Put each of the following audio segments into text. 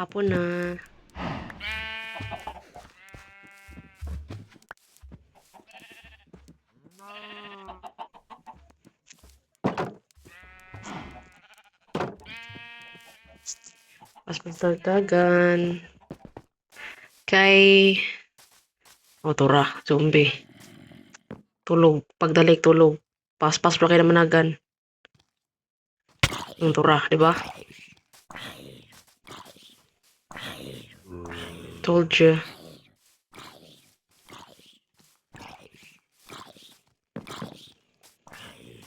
Hapon na. Pas magdagdagan. Kay oh, tura, zombie. Tulog, pagdalik tulog. Paspas pa kay namanagan. Ang tura, di ba? Told you.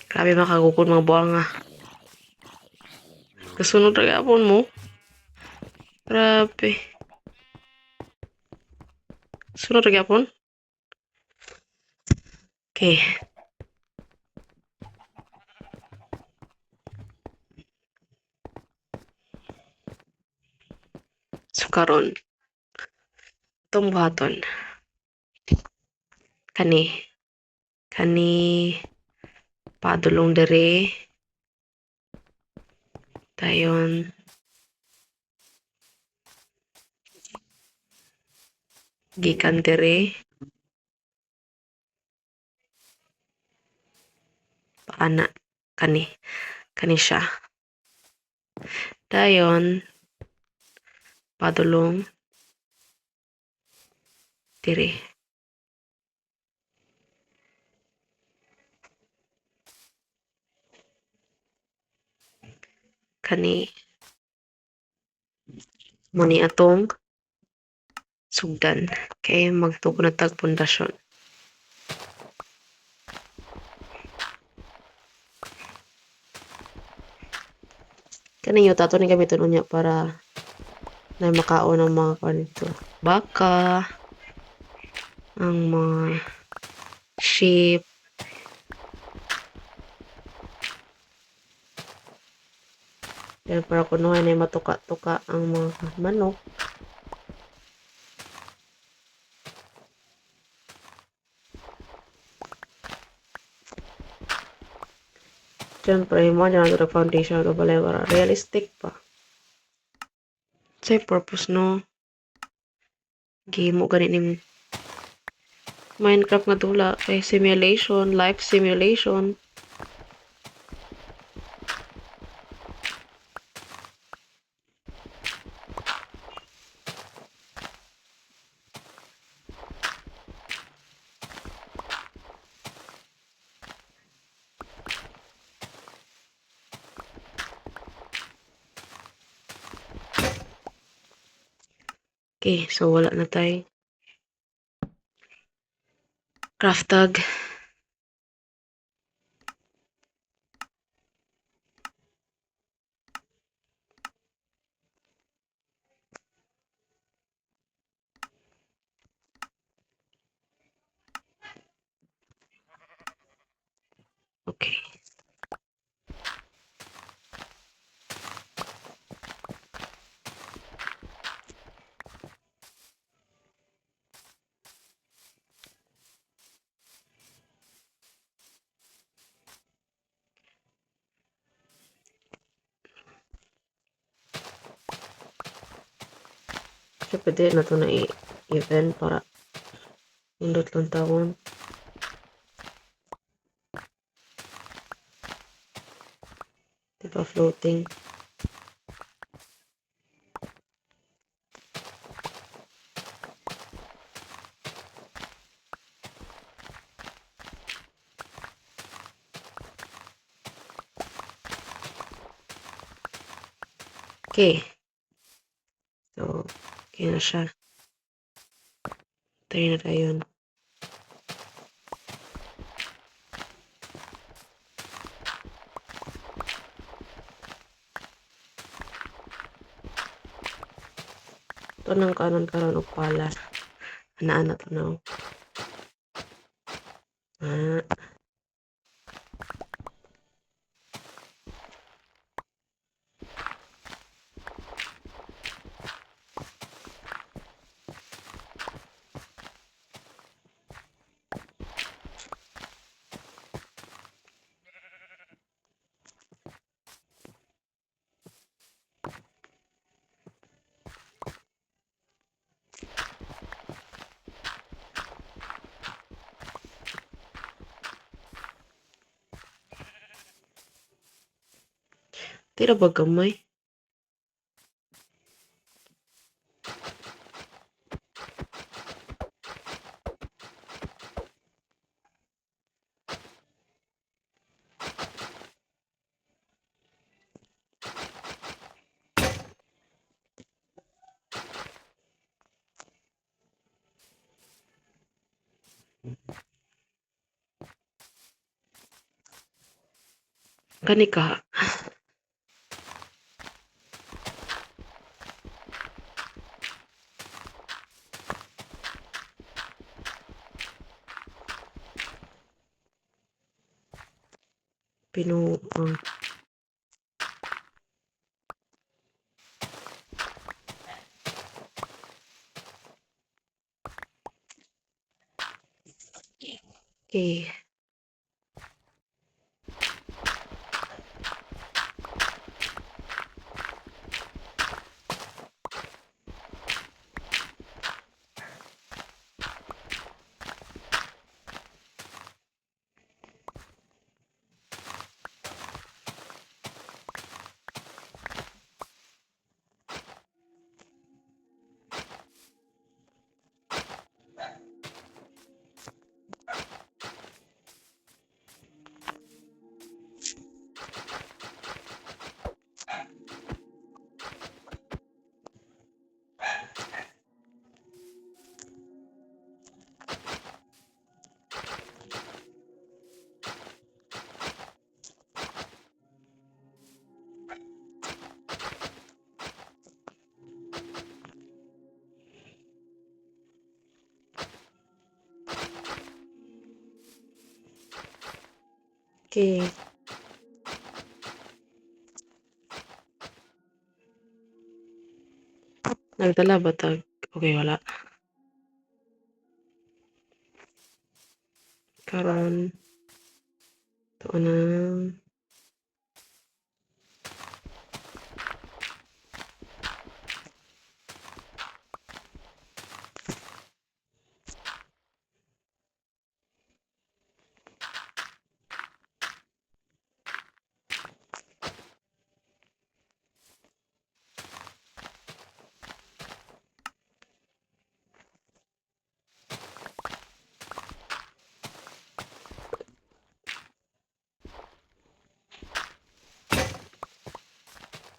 Grabe makagukod mga buwanga. Kasunod ra gapon mo. Grabe. Sunod ra gyapon. Okay. So karon itong buhaton. Kani. Kani padulong diri. Dayon gikan diri paana kani kani siya. Dayon padulong diri. Kani mo ni atong sugdan kay magtukod na tag pundasyon. Kani yuta ato ni gamiton unya para na makaon ang mga kuan dito. Baka, ang mga sheep. Then para kunuhay na matuka-tuka ang mga manok. Siyempre, mo na nato foundation ato balay para realistic pa. Say purpose no. Gihimo gani ning Minecraft nga dula kay simulation, life simulation. Okay, so wala na tayo. Craft tag. Okay. Siya pwede na to na i-event para nindot lang tawon. Diba floating? Okay. So, okay na siya. Tayo na tayo. Ito ng kanon karon og pala. Ana-ana to na. Ah. Tira ba gamay? Kani ka. Pinuang. Okay. Okay. Nagdala ba tag? Okay, wala. Karon tuo na.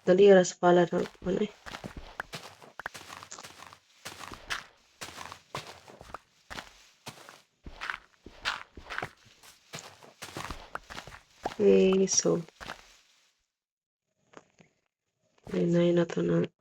Dali ra sa pala na ano eh. Okay, so. Ay, na to na.